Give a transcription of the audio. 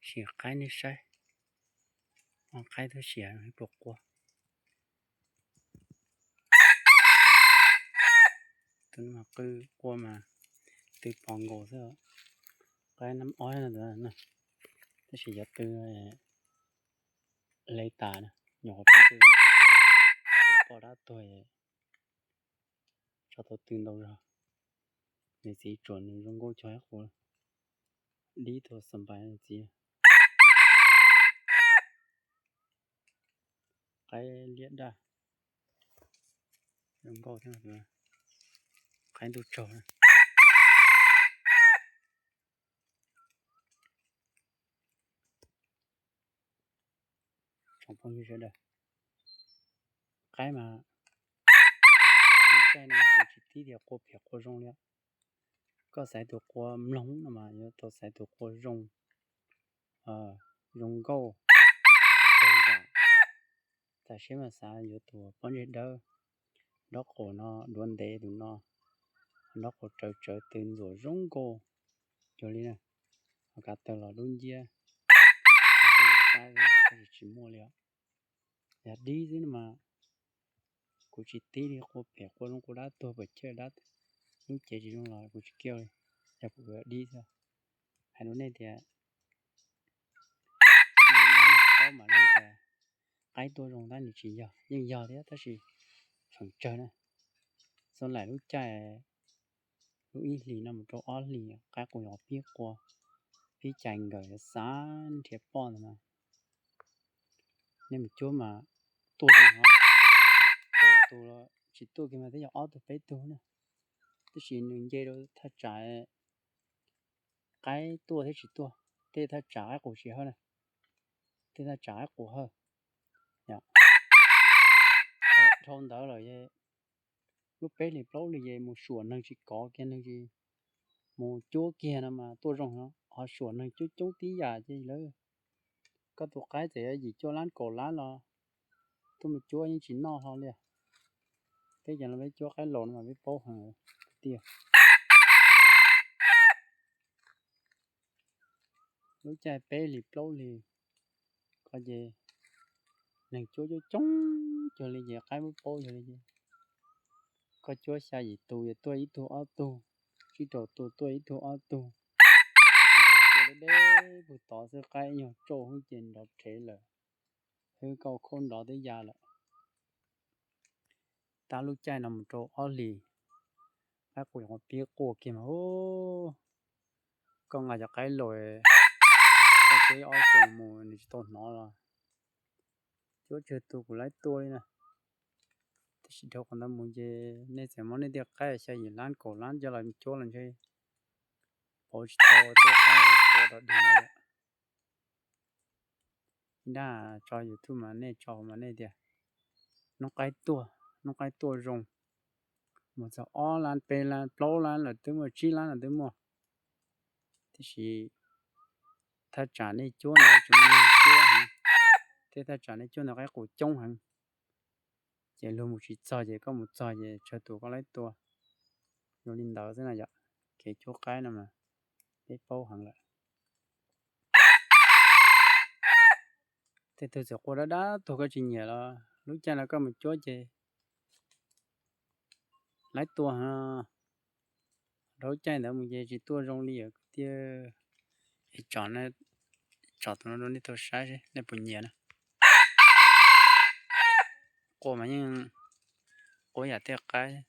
Tsim qaib nej saib, qaib twb siav pluas qua. Tus no mas qw qua mas tw pos nkaus xwb. Qaib nab ob no, tab sis yuav tw le tas na, nyuam qhuav pib tw, tus poj dab tuag tso tau tw ntau zog. Nws txiv tsuam nws zoo nkauj cog ib qus dib tus xa npais nws txiv. Qaib liab daj, zoo nkauj thiab, qaib ntuj tsaug. Tsoom phooj ywg sawv daws, qaib mas lub caij no kuv tsis tib tias qua phem qua zoo li. Koj xaiv tus qua mloog no mas yuav tau xaiv tus qua zoo, zoo nkauj, tag zam. Tam sim mas xav yuav tus pob ntseg dawb, nraub qaum no duav ntev tus no, nraub qaum tsawv tsawv tw ntxuam zoo nkauj. Yog li na, ho kav tawg los dub nciab, tab sis tsis muaj li os. Yog dib xwb no mas kuv tsis tib li qua phem qua zoo qua dab tuag pes tsawg dab, lub cev tsis zoo los kuv tsis kiaj li, yog kuv dib xwb. Hais rau nej tias, nej paub mas nej tias qaib tuaj zoo tab nws tsis yog, yeej yog thiab tab sis feem tsawg na. Xav laim lub caij, lub ib hlis no mus rau ob hlis qaib qus yog pib qua, pib cais nkawm xav nrhiav poj ntawd na. Nej mus cuab mas tuaj zoo hov, kaum tus los tsis tuaj kiag mas twb yog ob tug peb tug na. Tab sis nws nce rau thaj tsam qaib tuaj thiab tsis tuaj, tej thaj tsam qaib qus tsis hawb na, tej thaj tsam qaib qus hawb. Dhau ntawd lawm, lub peb hlis plaub hlis ces mus suam neeg tsis kov kiag, neeg tsis mus cuab kiag no mas tuaj zoo no, ho suam neeg coob coob tib yam ces lawv, koj tus qaib txawm yuav yim cuaj lab kaum lab los tuaj mus cuab yeej tsis noj hlo li. Peb cov no peb cuab qaib laus no mas peb paub heev tiag. Lub caij peb hlis plaub hlis ko ces neeg cuab coob coob cuag li ces qaib muab paub yog li ces koj cuab xya yim tus yuav tuaj ib tug ob tug, tsib rau tus tuaj ib tug ob tug, tuaj deb deb puag tod xwb qaib nyuag tsauj hwb ces nrov rhev lawm, hwb kauj khaub nrov twb ya lawm. Tab lub caij no mus rau ob hlis, qaib qus pib quaj kiag mas, koj nqa cov qaib laus, koj cuab ib ob xyoos mus nws tsis tau hnov los cuab tsawg tus kuv laib tua li na. Tab sis dhau qhov ntawd mus ces nej txawm muab nej tej qaib xya yim lab kaum lab coj los cuab los ntshe pauv tsis tau tej qaib tua rau dig no lawm. Ib nrab tso YouTube mas nej tso mas nej tias noob qaib tuaj, noob qaib tuaj zoo, mus txog ob lab peb lab plaub lab lawm twb muaj, tsib lab lawm twb muaj. Tiam sis thaj tsam nej cuab ntawd tsis muaj neeg cuab heev, tej thaj tsam nej cuab ntawd qaib qus coob heev, ces luag mus tsis txog ces koj mus txog ces tsawg tus koj laib tua. Zoo li ntawd xwb na yom, kev cuab qaib no mas peb paub heev lawm. Tej tug txawm qua dab dab tuag koj tsis nyiam los lub caij no koj mus cuab ces laib tua. Rau lub caij ntawd mus ces tsis tuaj zoo li os kwv tij. Es tsom, tsom tus no rau nej tau saib seb nej puas nyiam na. Qua mas yeej qua yam tej qaib,